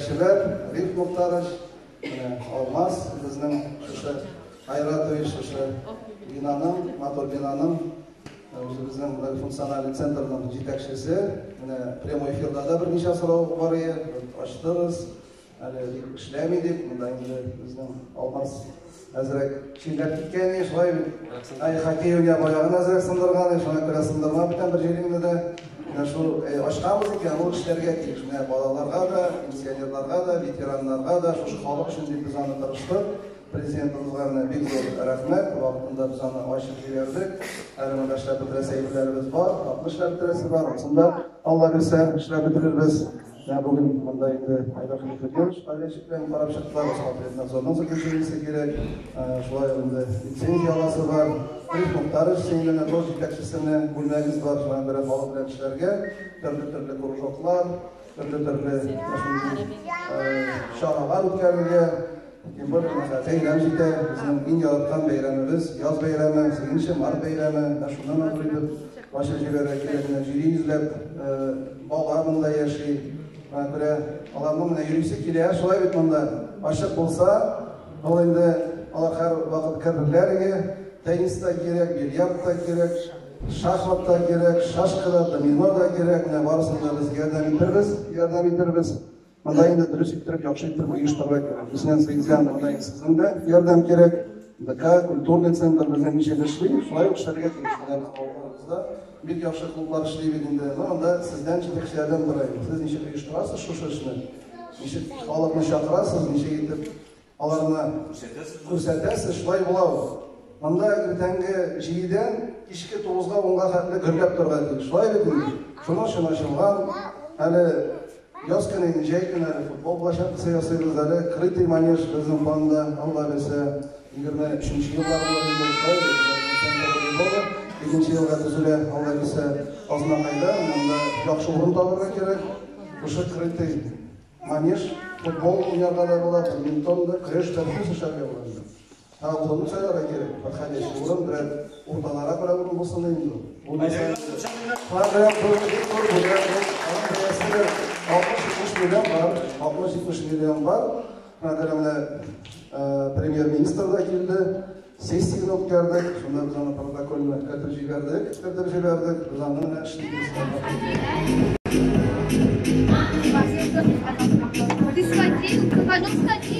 җитәкчеләр, Риф Мухтарович, менә Алмаз, безнең шушы Айратович, шушы бинаның, матур бинаның үзебезнең многофункциональный центрның җитәкчесе. Менә прямой эфирда да берничә сорау бар иде, ачтыгыз. Әле бик эшләми дип, монда инде безнең Алмаз әзрәк чирләп киткән иде, шулай бит. Ай, хоккей уйнап аягын әзрәк сындырган иде, шуңа күрә сындырма бүтән бер җиреңне дә. Менә шул ачканбыз икән, ул эшләргә тиеш. Менә балаларга да, пенсионерларга да, ветераннарга да, шушы халык өчен дип без аны тырыштык. Президентыбызга менә бик зур рәхмәт, вакытында без аны ачып җибәрдек. Әле монда эшләп бетерәсе әйберләребез бар, татлы эшләп бетерәсе бар, ансын да Алла бирсә, эшләп бетерербез. Менә бүген монда инде Айдар Хәлифетдинович подрядчик белән карап чыктылар, Роспотребнадзорның заключениесе кирәк, шулай ук инде лицензия аласы бар. Риф Мухтарович синең менә тоже җитәкчесенә бүлмәгез бар, шуңа күрә халык белән эшләргә, төрле-төрле кружоклар, төрле-төрле шундый чаралар үткәрергә. Тем более, менә бәйрәм җитә, безнең иң яраткан бәйрәмебез, яз бәйрәме, 8 март бәйрәме, менә шуннан матур итеп ачып җибәрергә кирәк, менә 700 ләп бала монда яши. Шуңа күрә аларның менә йөрисе килә, шулай бит монда ачык булса, ул инде алар һәр вакыт керерләр иде. Теннис та кирәк, бильярд та кирәк, шахмат та кирәк, шашка да, домино да кирәк. Менә барысын да без ярдәм итербез, ярдәм итербез. Монда инде дөрес иттереп, яхшы иттереп оештырырга кирәк. Безнең Сәйдән монда инде сезнең дә ярдәм кирәк. ДК, культурный центр безнең ничек эшли, шулай ук эшләргә тиеш. Менә без авылларыбызда бик яхшы клублар эшли бит инде. Но монда сездән, җитәкчеләрдән тора инде. Сез ничек оештырасыз шушы эшне? Ничек халыкны чакырасыз, ничек итеп аларны күрсәтәсез, шулай була ул. Монда иртәнге 7-дән кичке 9-га, 10-га хәтле гөрләп торырга тиеш. Шулай бит инде. Шуның өчен ачылган. Әле яз көне, инде җәй көне әле футбол площадкасы ясыйбыз, әле крытый манеж безнең планда, Алла бирсә, 23 еллар булыр инде, шулай бит. Икенче елга төзелә, Алла бирсә, Азнакайда, монда яхшы урын табырга кирәк. Шушы крытый манеж, футбол уйнарга да була, бадминтон да, көрәш тә, бөтен эшләргә була инде. Ә урынны сайларга кирәк, подходящий урын, берәр урталарак берәр урын булсын инде. Булмаса, аның бәясе дә 60-70 миллион бар, 60-70 миллион бар. Менә менә премьер-министр да килде, сессияне үткәрдек, шунда без аны протокольне кертеп җибәрдек, кертеп җибәрдек, без аны менә эшлибез. Ты сходил? Пойдем сходи.